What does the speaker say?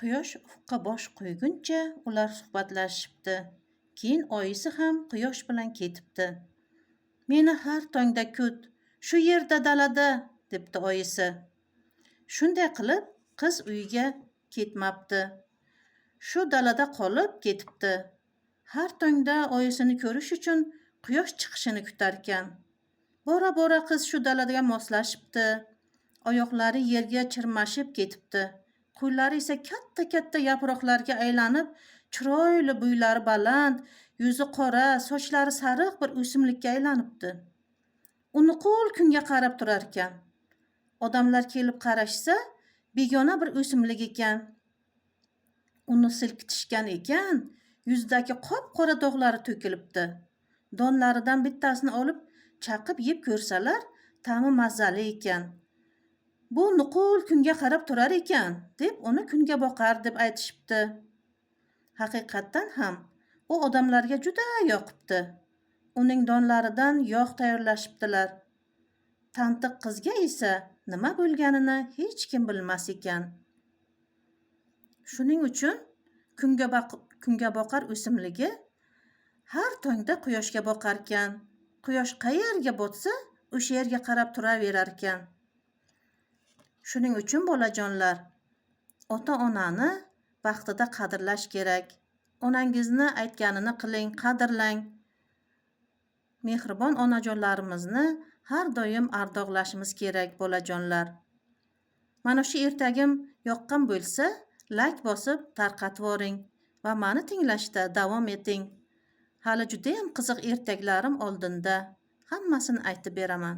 Quyosh ufqqa bosh qo'yguncha ular suhbatlashishibdi. Keyin oyisi ham quyosh bilan ketibdi. "Meni har tongda kut, shu yerda, dalada", debdi oyisi. Shunday qilib, qiz uyiga ketmabdi. Shu dalada qolib ketibdi. Har tongda oyisini ko'rish uchun quyosh chiqishini kutarkan. Bora bora qiz shu dalaga moslashibdi. Oyoqlari yerga chirmashib ketibdi. Qo'llari esa katta katta yaproqlarga aylanib, chiroyli, bo'ylari baland, yuzi qora, sochlari sariq bir o'simlikka aylanibdi. U nuqul kunga qarab turarkan. Odamlar kelib qarashsa, begona bir o'simlik ekan. Uni silkitishgan ekan, yuzidagi qop qora dog'lari to'kilibdi. Donlaridan bittasini olib chaqib yeb ko'rsalar, ta'mi mazali ekan. "Bu nuqul kunga qarab turar ekan", deb uni kungaboqar deb aytishibdi. Haqiqatdan ham u odamlarga juda yoqibdi. Uning donlaridan yog' tayyorlashibdilar. Tantiq qizga esa nima bo'lganini hech kim bilmas ekan. Shuning uchun kungaboqar o'simligi har tongda quyoshga boqarkan. Quyosh qayerga botsa, o'sha yerga qarab turaverarkan. Shuning uchun, bolajonlar, ota onani vaqtida qadrlash kerak. Onangizni aytganini qiling, qadrlang. Mehribon onajonlarimizni har doim ardoqlashimiz kerak, bolajonlar. Mana shu ertagim yoqqan bo'lsa, layk bosib tarqatvoring va mani tinglashda davom eting. Hali judayam qiziq ertaklarim oldinda. Hammasini aytib beraman.